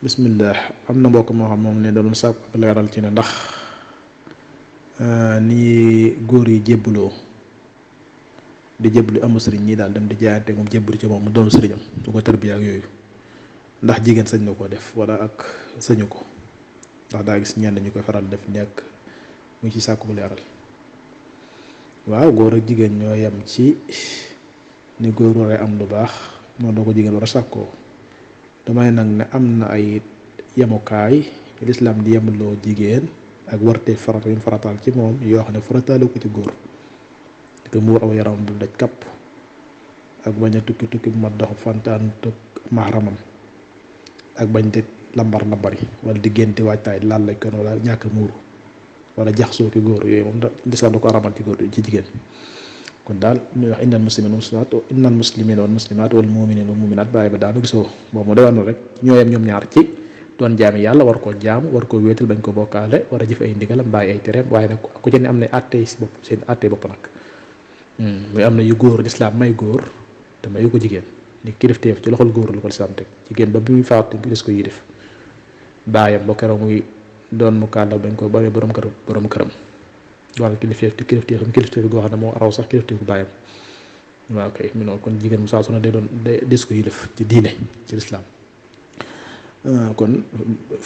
bismillah am na mbokk moo xam moom ne doon sàkk ak leeral ci ne ndax ni góor yi jébbaloo di jébbalu amu sëriñ ñii daal dem di jaayante moom jébbalu ci moom mu doon sëriñam du ko tarbiya ak yooyu ndax jigéen sañ na koo def wala ak sañu ko ndax daa gis ñenn ñu koy faral def nekk mu ci sàkku bu leeral. waaw góor ak jigéen ñoo yem ci ni góor waree am lu baax noonu doo ko jigéen war a sàkkoo damay nag ne am na ay yemukaay lislaam di yemloo jigéen ak warte farata yu farataal ci moom yoo xam ne farataalu ko ci góor di ko muur aw yaram bu daj kapp ak bañ a tukki tukki bu ma dox fantaan tëg mahramam ak bañ di lambar lambari wala di génti waajtaay laal lañ kon wala ñàkk muuru wala jaxsoo ki góor yooyu moom lislaam da ko aramal ci góor ci jigéen. kon daal ñuy wax innal muslimina wal muslimat wal muminina wal muminat bàyyi ba daanu gisoo boobu mu doon rek ñooyam ñoom ñaar ci doon jaami yàlla war koo jaamu war koo wéetal bañ ko bokkaale war a jëf ay ndigalam bàyyi ay tereem waaye nag ku ci ne am na àttee si bopp seen àttee bopp nag muy am na yu góor lislaam may góor te mayu ko jigéen ni kilifteef ci loxol góor la ko lislaam teg jigéen ba bi muy faatu des ko yi def bàyyam ba keroog muy doon mu kàllaw bañ ko bari borom këram wala kilifteef goo xam ne moo raw sax kilifteef bu bàyyam waaw kay mi noonu kon jigéen mu saa su ne day doon des ko yi def ci diine ci lislaam kon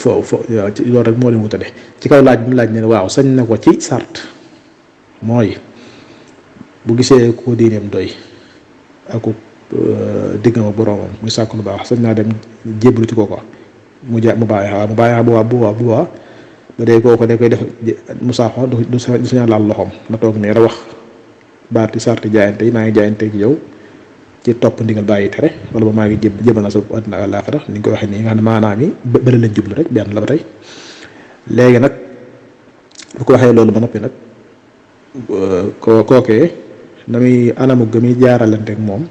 loolu rek moo leen wutale ci kaw laaj bi mu laaj ne waaw sañ na ko ci sart mooy bu gisee ko diineem doy ak diggam ak boroomam muy sàkk lu baax sañ naa dem jébbalu ci kooko mu bàyyi bu ba dee kooko da koy def musaaxa du sañ laal loxoom na toog ne la wax baati sarti jaayante yi maa ngi jaayante ci yow ci topp ndigal bàyyi tere wala ba maa ngi jébal na sa àddina ak àllaaxira ni nga ko waxee nii nga xam ne maanaam yi bëri lañ jublu rek benn la ba tey léegi nag bu ko waxee loolu ba noppi nag kookee na muy anamu ga muy jaaralante ak moom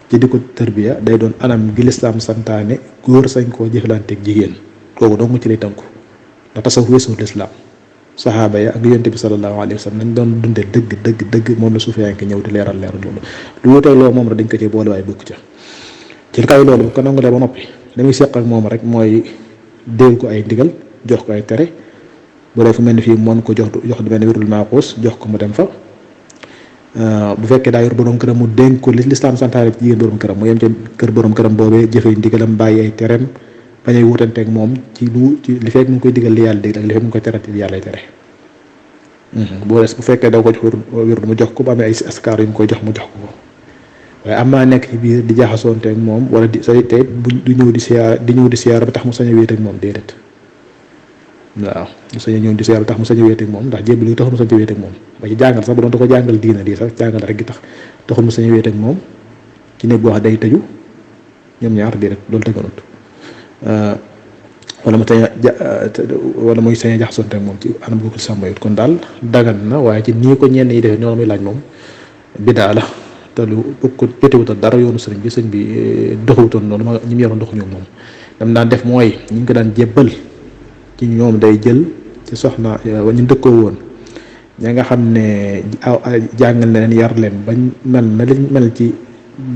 ci di ko tërbiya day doon anam gi lislaam santaane góor sañ koo jëflanteeg jigéen kooku dong ci lay tënku ndax tasawuf weesuwul lislaam saxaaba ya ak yonent bi sallallahu alayhi wa sallam nañ doon dundee dëgg moom la suufiyanke ñëw di leeral loolu lu wuteeg loolu moom rek dañ ko ci boole waaye bokk ca ci kaw loolu bu ko nangulee ba noppi damuy seq ak moom rek mooy dégg ko ay ndigal jox ko ay tere bu dee fu mel ni fii mën ko jox benn wirul maaxuus jox ko mu dem fa bu fekkee daa yor borom këram mu dénk ko lislaam santaane ci jigéen borom këram mu yem ca kër borom këram boobee jëfee ndigalam bàyyi ay tereem bañ a wutanteeg moom ci li fekk mu ngi koy digal li yàlla digal ak li fekk mu ngi koy terati li yàlla tere bu fekkee daw ko jox wér mu jox ko ba amee ay askar yu mu koy jox mu jox ko waaye am naa nekk ci biir di jaxasoonteeg moom wala di say tey du ñëw di siyaar ba tax mu sañ a wéet ak moom déedéet waaw mu sañ a ñëw di siyaar ba tax mu sañ a wéet ak moom ndax jébbalu gi taxul mu sañ a wéet ak moom ba ci jàngal sax bu doon da ko jàngal diina di sax jàngal rek gi taxul mu sañ a wéet ak moom ci néeg boo xam day tëju ñoom ñaar déedéet loolu tëgganut wala mu wala muy sañ a jaxasoonte ak moom ci anam gu ko sàmmayut kon daal dagan na waaye ci nii ko ñenn yi defee ñoo la muy laaj moom bidaa la te lu ko jotewutal dara yoonu sëriñ bi doxuwutoon noonu ma ñi mu yoroon doxuñu moom dam daan def mooy ñu ngi ko daan jébbal ci ñoom day jël ci soxna ñu dëkkoo woon ña nga xam ne jàngal na leen yar leen bañ mel na liñ mel ci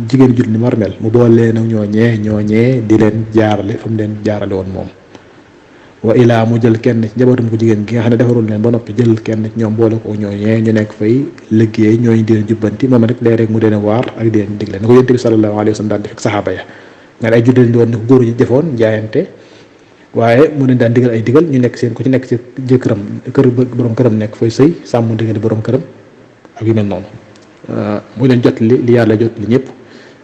jigéen jut ni mar mel mu boole leen ak ñooñee di leen jaarale fa mu leen jaarale woon moom wa ilaa mu jël kenn ci njabootam ko jigéen gi nga xam ne defarul leen ba noppi jël kenn ci ñoom boole ko ñooñee ñu nekk fay liggéey ñooñu di leen jubbanti moom rek léeg-léeg mu deen waar ak di leen digle na ko yonent bi sallallahu alayhi wa sallam daan def ak saxaaba ya nga ay juddal doon ne ko góor ñi defoon jaayante waaye mu leen daan digal ay digal ñu nekk seen ku ci nekk ci jëkkëram kër borom këram nekk fay sëy sàmm diggante borom këram ak yu mel noonu muy leen jot li yàlla jot li ñëpp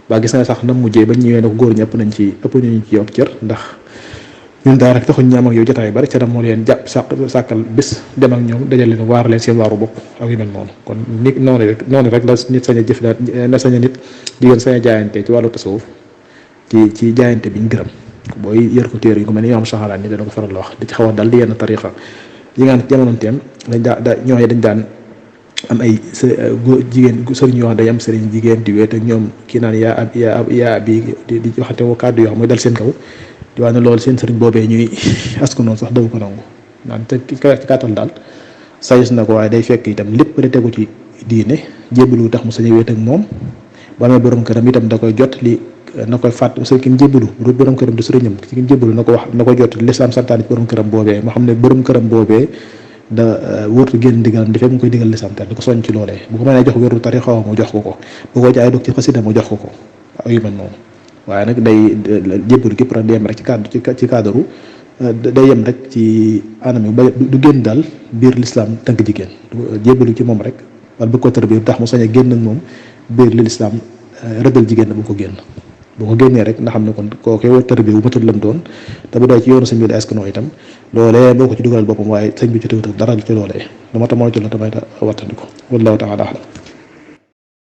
ba gis nga sax na mujjee ba ñëwee ne ko góor ñi ëpp nañu ci yow cër ndax ñun daal rek taxuñ ñaam ak yow jotaay bari ca dem moo leen jàpp sàkkal bés dem ak ñoom dajal leen waar leen seen waaru bopp ak yu mel noonu kon nit noonu rek la nit sañ a jëf la sañ a nit jigéen sañ a jaayante ci wàllu tasawuf ci jaayante bi ñu gërëm booy yër ko téere yi ko mel ni Imaam Saxalaan ni dana ko faral la wax di ci xaw a dal di yenn tariqa yi nga jamonoon teem ñooñu dañ daan am ay jigéen sëriñ yoo xam day am sëriñ jigéen di weet ak ñoom kii naan yaa bi di waxante woo kàddu yoo xam mooy dal seen kaw di wax ne loolu seen sëriñ boobee ñuy asku noonu sax daw ko nangu naan te ci kàttal daal sayus na ko waaye day fekk itam lépp da tegu ci diine jébbalu tax mu sañ a weet ak moom ba amee borom këram itam da koy jot li na koy fàtt su ki mu jébbalu bu dul borom këram di sëriñam ki mu jébbalu na ko wax na ko jot lislaam santaane ci borom këram boobee moo xam ne borom këram boobee da wóortu génn ndigalam dafee mu koy digal lislaam te di ko soñ ci loolee bu ko mënee jox wéru tari xaw mu jox ko ko bu ko jaay dog ci xasida mu jox ko ko yu mel noonu waaye nag day jébbalu gépp rek day yem rek ci cadre day yem rek ci anam yu ba du génn daal biir lislaam tënk jigéen jébbalu ci moom rek wala bu ko tër bi tax mu sañ a génn ak moom biir li lislaam rëddal jigéen bu ko génn bu ko génnee rek nga xam ne kon kooku yow tër bi bu matul lam doon te bu dee ci yoonu sëñ bi di askanoo itam loolee boo ko ci dugalal boppam waaye sëñ bi ci tëwut dara ci loolee lu ma ta moytu la tamay ta wattandi ko wallahu taala alam